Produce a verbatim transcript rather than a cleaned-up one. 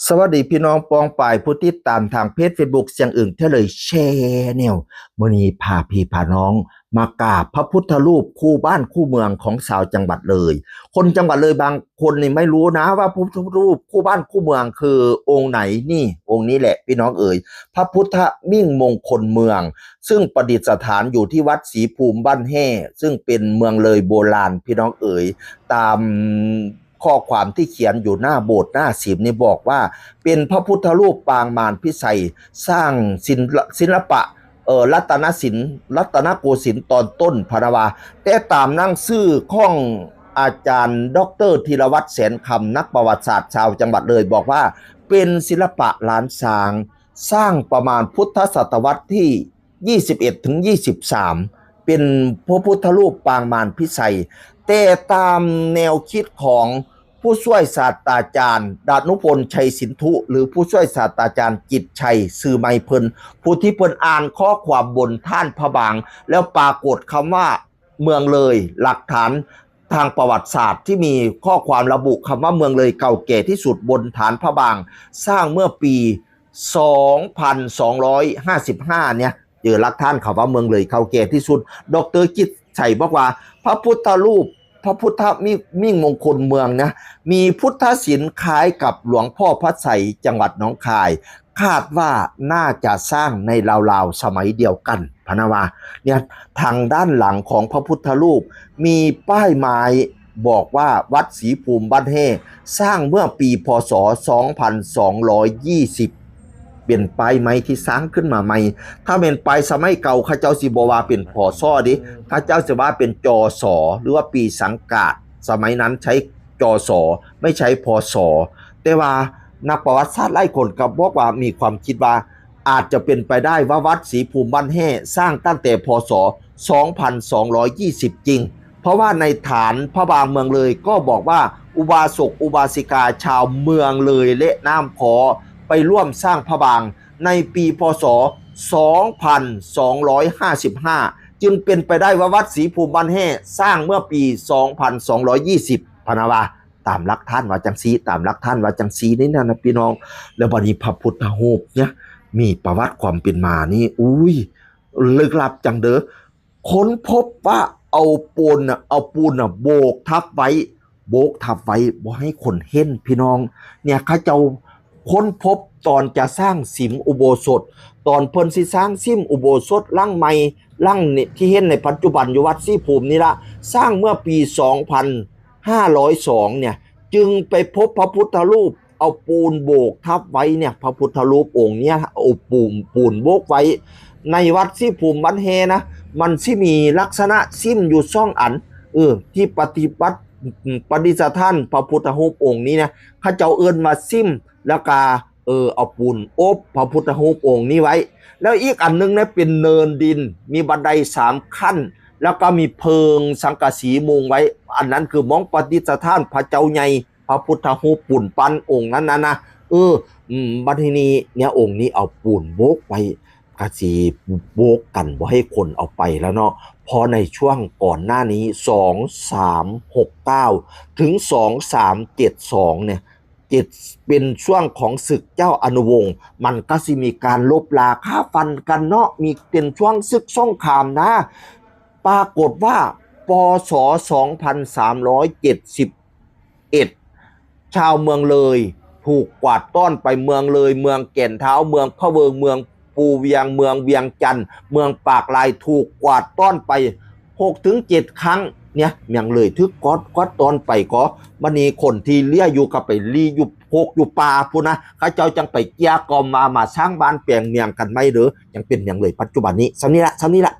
สวัสดีพี่น้องปองปายผู้ติดตามทางเพจเฟซบุ๊กเสียงอึ่งเทเลอร์แชนแนล มื้อนี้พาพี่พาน้องมากราบพระพุทธรูปคู่บ้านคู่เมืองของชาวจังหวัดเลย คนจังหวัดเลยบางคนนี่ไม่รู้นะว่าพระพุทธรูปคู่บ้านคู่เมืองคือองค์ไหน นี่องค์นี้แหละพี่น้องเอ๋ย พระพุทธมิ่งมงคลเมือง ซึ่งประดิษฐานอยู่ที่วัดศรีภูมิบ้านแห่ ซึ่งเป็นเมืองเลยโบราณพี่น้องเอ๋ย ตามข้อความที่เขียนอยู่หน้าโบสถ์หน้าศิมนี่บอกว่า เป็นพระพุทธรูปปางมารพิชัย สร้างศิลปะ เอ่อ รัตนศิลป์ รัตนโกสินทร์ตอนต้นพะนะว่า แต่ตามหนังสือของอาจารย์ด็อกเตอร์ธีรวัฒน์แสนคำ นักประวัติศาสตร์ชาวจังหวัดเลยบอกว่า เป็นศิลปะล้านช้าง สร้างประมาณพุทธศตวรรษที่ ยี่สิบเอ็ดถึงยี่สิบสาม เป็นพระพุทธรูปปางมารพิชัย แต่ตามแนวคิดของผู้ช่วยศาสตราจารย์ดานุพลชัยสินธุ หรือผู้ช่วยศาสตราจารย์กิจชัย ซื่อไมเพิ่น ผู้ที่เพิ่นอ่านข้อความบนฐานพระบาง แล้วปรากฏคำว่าเมืองเลย หลักฐานทางประวัติศาสตร์ที่มีข้อความระบุคำว่าเมืองเลยเก่าแก่ที่สุดบนฐานพระบาง สร้างเมื่อปี สองพันสองร้อยห้าสิบห้า เนี่ย เจอหลักฐานคำว่าเมืองเลยเก่าแก่ที่สุด ดอกเตอร์กิจชัยบอกว่า พระพุทธรูป พระพุทธมิ่งมงคลเมืองนะ มีพุทธศิลป์คล้ายกับหลวงพ่อพระไสยจังหวัดหนองคาย คาดว่าน่าจะสร้างในราวๆสมัยเดียวกันพะนะว่า เนี่ย ทางด้านหลังของพระพุทธรูปมีป้ายไม้บอกว่าวัดศรีภูมิบ้านแห่ สร้างเมื่อปี พ.ศ. สองพันสองร้อยยี่สิบ เป็นป้ายไม้ที่สร้างขึ้นมาใหม่ ถ้าเป็นป้ายสมัยเก่าเขาเจ้าสิบ่ว่าเป็น พ.ศ. เด้ เขาเจ้าสิว่าเป็น จ.ศ. หรือว่าปีสังกาด สมัยนั้นใช้ จ.ศ. ไม่ใช้ พ.ศ. แต่ว่านักประวัติศาสตร์หลายคนก็บอกว่ามีความคิดว่า อาจจะเป็นไปได้ว่าวัดศรีภูมิบ้านแห่สร้างตั้งแต่ พ.ศ. สองพันสองร้อยยี่สิบ จริง เพราะว่าในฐานพระบางเมืองเลยก็บอกว่าอุบาสกอุบาสิกาชาวเมืองเลยและน้ำขอไปร่วมสร้างพระบางในปี พ.ศ. สองพันสองร้อยห้าสิบห้า จึงเป็นไปได้ว่าวัดศรีภูมิบ้านแห่สร้างเมื่อปี สองพันสองร้อยยี่สิบ พะนะว่า ตามหลักฐานว่าจังซี่ ตามหลักฐานว่าจังซี่นี่นะนะพี่น้อง แล้วบัดนี้พระพุทธรูปเนี่ย มีประวัติความเป็นมานี่ อุ้ย ลึกลับจังเด้อ ค้นพบว่าเอาปูนน่ะ เอาปูนน่ะโบกทับไว้ โบกทับไว้บ่ให้คนเห็นพี่น้อง เนี่ยเขาเจ้าค้นพบตอนจะสร้างสิมอุโบสถ ตอนเพิ่นสิสร้างสิมอุโบสถหลังใหม่ หลังนี่ที่เห็นในปัจจุบันอยู่วัดศรีภูมินี่ละ สร้างเมื่อปี สองพันห้าร้อยสอง เนี่ย จึงไปพบพระพุทธรูปเอาปูนโบกทับไว้เนี่ย พระพุทธรูปองค์เนี้ยเอาปูน ปูนโบกไว้ ในวัดศรีภูมิบ้านแห่นะ มันสิมีลักษณะสิมอยู่สองอัน เออ ที่ปฏิบัติ ประดิษฐานพระพุทธรูปองค์นี้นะ เขาเจ้าเอิ้นว่าสิม แล้วก็ เออ เอาปูนโอบพระพุทธรูปองค์นี้ไว้ แล้วอีกอันหนึ่งนะเป็นเนินดิน มีบันไดสามขั้น แล้วก็มีเพิงสังกะสีมุงไว้ อันนั้นคือหม่องประดิษฐานพระเจ้าใหญ่ พระพุทธรูปปูนปั้นองค์นั้นนะนะ เออ อืม บัดทีนี้เนี่ยองค์นี้เอาปูนโบกไว้ กะสิโบกกันบ่ให้คนเอาไปแล้วเนาะ เพราะในช่วงก่อนหน้านี้ สองสามหกเก้า ถึง สองสามเจ็ดสอง เนี่ย เจ็ด เป็นช่วงของศึกเจ้าอนุวงศ์ มันก็สิมีการลบราฆ่าฟันกันเนาะ มีเป็นช่วงศึกสงครามนะ ปรากฏว่า ป.ศ. สองพันสามร้อยเจ็ดสิบเอ็ด ชาวเมืองเลยถูกกวาดต้อนไปเมืองเลย เมืองแก่นเท้า เมืองพะเวิง เมืองภูเวียง เมืองเวียงจันทน์ เมืองปากลาย ถูกกวาดต้อนไปหกถึงเจ็ดครั้ง เนี่ย เมืองเลยถูกกวาด กวาดต้อนไปก็ บัดนี้คนที่เหลืออยู่ก็ไปลี้อยู่โพกอยู่ป่าพู้นนะ เขาเจ้าจังไปเกลี้ยกล่อมมา มาสร้างบ้านแปลงเมืองกันใหม่เด้อ ยังเป็นเมืองเลยปัจจุบันนี้ ส่ำนี้ละ ส่ำนี้ละ